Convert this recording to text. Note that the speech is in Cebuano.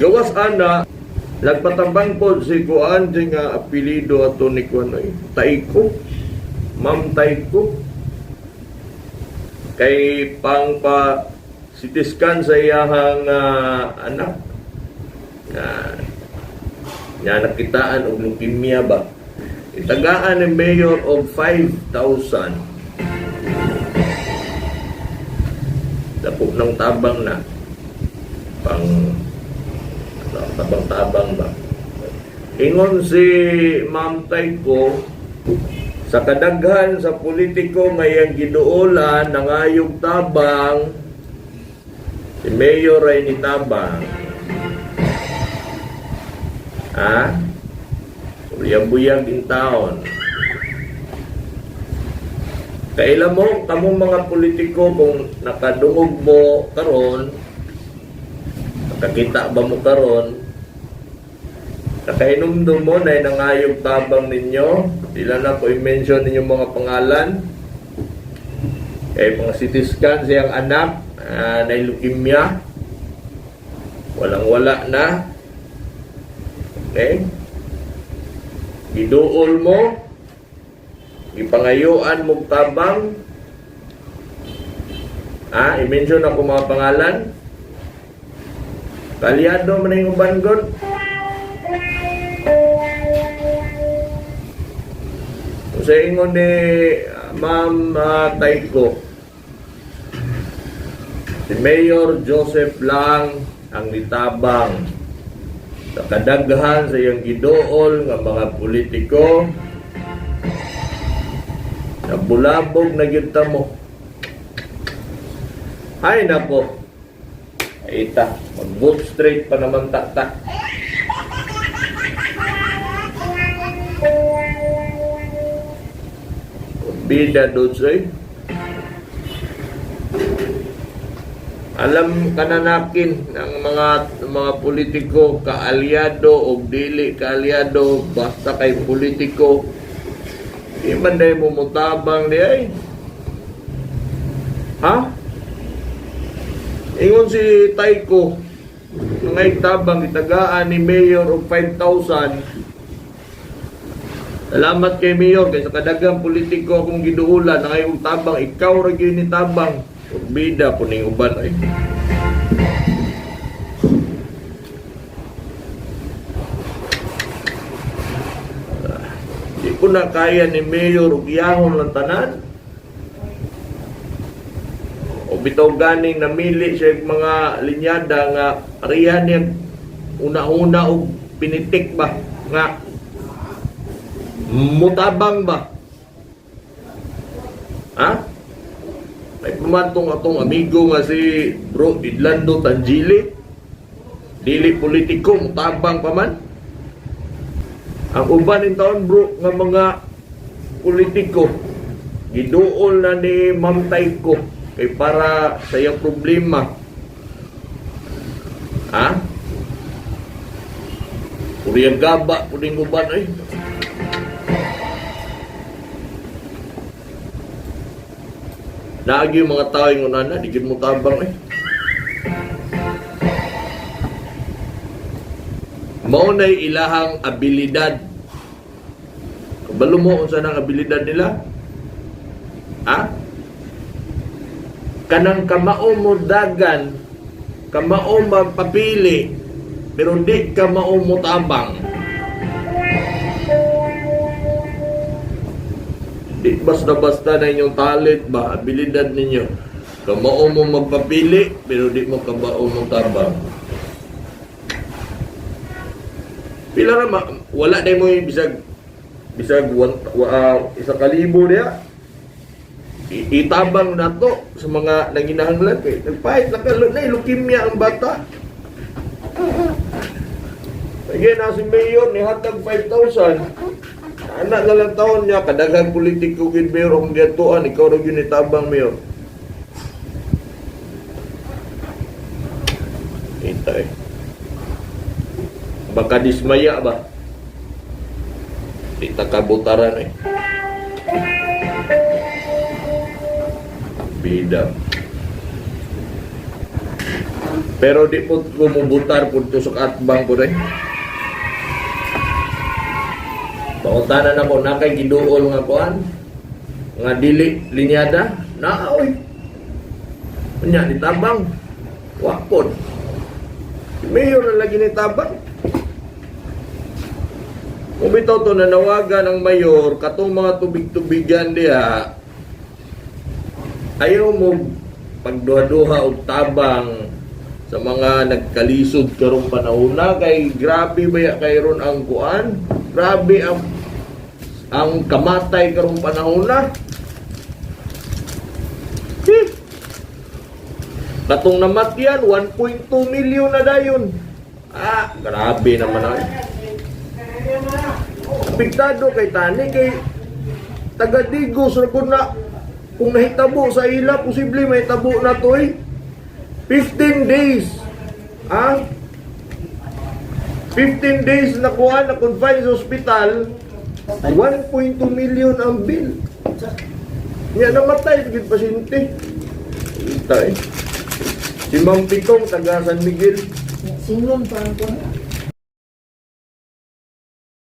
Gawas ana, nagpatabang po si Kuan di nga apelido ato ni Kuan ay Taiko. Ma'am Taiko. Kay pang pa CT scan sa iyahang anak na nga nakitaan og leukemia ba. Itagaan ni mayor og 5,000. Dako ng tabang na pang tabang-tabang ba. Ingon si Ma'am Taiko, sa kadaghan sa politiko ngayang giduolan nangayog tabang, si Mayor ay ni tabang. Ha? Buyag-buyag in town. Kaila mo, kamo mga politiko, kung nakadungog mo karon, nakakita ba mo karon, nakahinumdum mo na nangayog tabang ninyo, di na ko i-mention ninyong mga pangalan, kay mga CT scan siyang anak, na leukemia, walang wala na. Okay? Giduol mo, gipangayuan mo tabang, i-mention ako mga pangalan, kalyado man yung uban god. Sa ingon ni Ma'am Taiko, si Mayor Joseph lang ang nitabang sa kadaghan sa iyang gidool nga mga politiko. Nabulabog na gyud ta mo. Ay nako. Ay ta, mag-vote straight pa naman ta ta. Bida doon eh. Alam kananakin ng mga politiko, kaalyado o dili kaalyado, basta kay politiko di man day mo mutabang di ay. Ha? Ingon si Taiko, ngay tabang itagaan ni Mayor og 5,000. Salamat kay Mayor kay sa kadaghang politiko akong giduulan nangayong tabang, ikaw ra gyud ni tabang. Bida po ning uban ay. Di ko na kaya ni Mayor og yahon lang tanan. O bitaw ganing namili siya og mga linyada nga pareha niya una-una og pinitik ba nga mutabang ba? Ha? May pumantong atong amigo nga si Bro Idlando Tangili. Dili politiko, mutabang pa man. Ang uban in taon bro nga mga politiko giduol na ni Ma'am Taiko kay para sa iyang problema. Ha? Puriyang gaba, puring uban ay. Naagi yung mga tao yung unana, di gid mo tabang eh. Mao na'y ilahang abilidad. Kabalo mo unsa nang abilidad nila? Ha? Kanang kamao mo dagan, kamao magpapili, pero di kamao mo tabang. Di basta-basta na inyong talent ba, abilidad ninyo. Kamao mo magpapili, pero di mo kamao mo tabang. Pila ra wala na mo yung bisag bisag one, 1,000 diya. Itabang na to sa mga nanginahanglan kay nagpahit na kalo na leukemia ang bata. Again, na si Mayor ni hatag 5,000. Anak na lang taon niya, kadaghang politiko gid mayor akong giatuan, ikaw ra gyud ni tabang mayor. Kita eh. Baka dismaya ba? Di ta kabutaran eh. Bida. Pero di po ko mubutar po to sa atbang po rin. Pautanan ako na kay giduol nga kuan nga dili linyada naa oy. Unya ni tabang. Wa pod. Mayor na lagi ni tabang. Kung bitaw to nanawagan ang mayor katong mga tubig-tubigan diha, ayaw mo pagduha-duha og tabang sa mga nagkalisod karong panahon na kay grabe ba kay ron ang kuan, grabe ang kamatay karong panahon na. Eh. Katong namatyan, 1.2 million na dayon. Ah, grabe naman ay. Apektado kay tani kay taga Digos ra kun na kung nahitabo sa ila, posible mahitabo na to eh. 15 days. Ah? 15 days na kuha na confine sa ospital, 1.2 million ang bill. Nya namatay gid pasyente. Ita eh. Si Ma'am Pitong, taga San Miguel. Singon pa ang kuno.